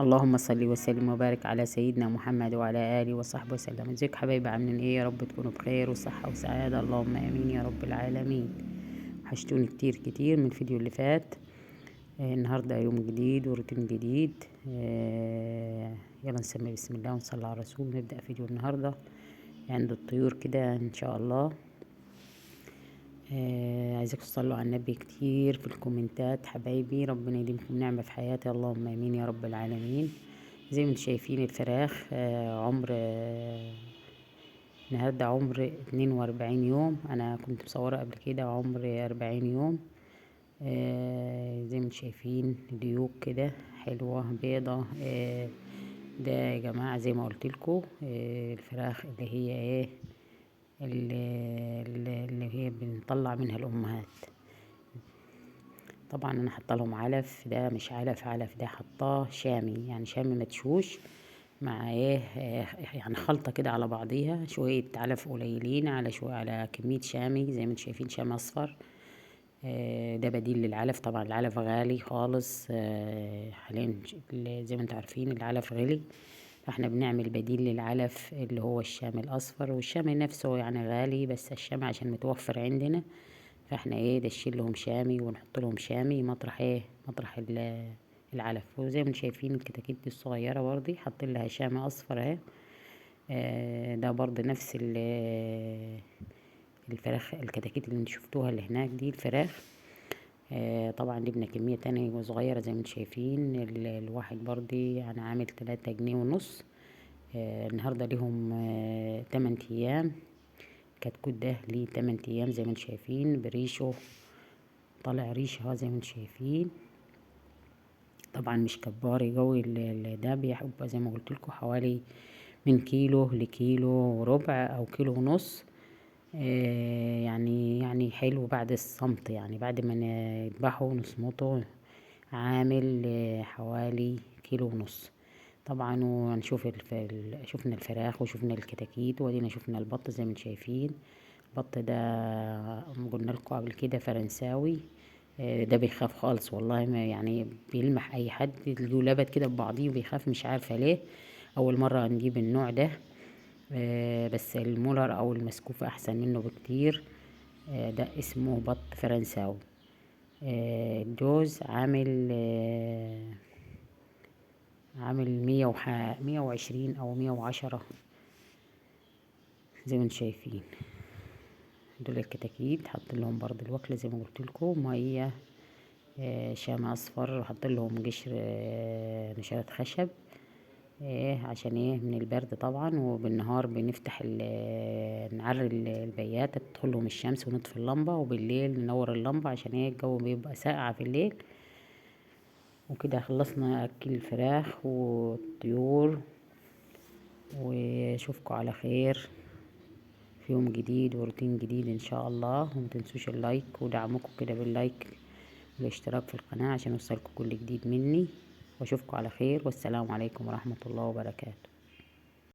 اللهم صل وسلم وبارك على سيدنا محمد وعلى آله وصحبه وسلم. ازيكم حبايبي، عاملين ايه؟ يا رب تكونوا بخير وصحة وسعادة، اللهم امين يا رب العالمين. وحشتوني كتير كتير من الفيديو اللي فات. النهاردة يوم جديد وروتين جديد. يلا نسمي بسم الله ونصلي على الرسول ونبدأ فيديو النهاردة عند الطيور كده ان شاء الله. عايزاكم تصلوا على النبي كتير في الكومنتات حبايبي، ربنا يديمكم نعمة في حياتي، اللهم امين يا رب العالمين. زي ما انتم شايفين الفراخ عمر النهارده عمر 42 يوم، انا كنت مصورة قبل كده عمر 40 يوم. زي ما انتم شايفين ديوك كده حلوة بيضة. ده يا جماعة زي ما قلت لكم الفراخ اللي هي ايه اللي هي بنطلع منها الأمهات. طبعا انا حاطه لهم علف، ده مش علف علف، ده حطاه شامي، يعني شامي مدشوش مع ايه يعني خلطة كده على بعضيها، شوية علف قليلين على شوية على كمية شامي زي ما انتم شايفين، شامي اصفر. ده بديل للعلف، طبعا العلف غالي خالص حاليا زي ما انتم عارفين العلف غلي، فاحنا بنعمل بديل للعلف اللي هو الشامي الأصفر، والشامي نفسه يعني غالي بس الشامي عشان متوفر عندنا فاحنا ايه دشين لهم شامي ونحط لهم شامي مطرح ايه مطرح العلف. وزي ما انتم شايفين الكتاكيت دي الصغيرة برضه حاطين لها شامي أصفر اهي. ده برضه نفس الفراخ الكتاكيت اللي انتوا شفتوها اللي هناك دي الفراخ. طبعا جبنا كمية تانية صغيرة زي ما انتوا شايفين، الواحد برضه يعني عامل 3.5 جنيه. النهاردة ليهم 8 أيام، الكتكوت ده ليه 8 أيام زي ما انتوا شايفين، بريشه طالع ريش اهو زي ما انتوا شايفين. طبعا مش كباري قوي ده بيبقى زي ما قلتلكوا حوالي من كيلو لكيلو وربع أو كيلو ونص. يعني حلو بعد الصمت، يعني بعد ما نذبحه ونصمته عامل حوالي كيلو ونص. طبعا وهنشوف شفنا الفراخ وشفنا الكتاكيت وادينا شفنا البط زي ما انتم شايفين. البط ده قلنا لكم قبل كده فرنساوي، ده بيخاف خالص والله، ما يعني بيلمح اي حد تلاقيه لبت كده ببعضيه وبيخاف، مش عارفه ليه. اول مره نجيب النوع ده، بس المولر او المسكوف احسن منه بكتير. ده اسمه بط فرنساوي. الجوز عامل 120 أو 110 زي ما انتم شايفين. دول الكتاكيت حاطين لهم برضه الوكلة زي ما قلتلكم، مية شامي أصفر، وحاطين لهم قشر نشارة خشب عشان ايه من البرد طبعا. وبالنهار بنفتح نعري البياتة تدخلهم الشمس ونطفي اللمبة، وبالليل ننور اللمبة عشان ايه الجو بيبقى ساقع في الليل. وكده خلصنا أكل الفراخ والطيور، واشوفكم على خير في يوم جديد وروتين جديد ان شاء الله. ومتنسوش ال like ودعمكم كده بال like والاشتراك في القناة عشان يوصلكم كل جديد مني. واشوفكم على خير، والسلام عليكم ورحمة الله وبركاته.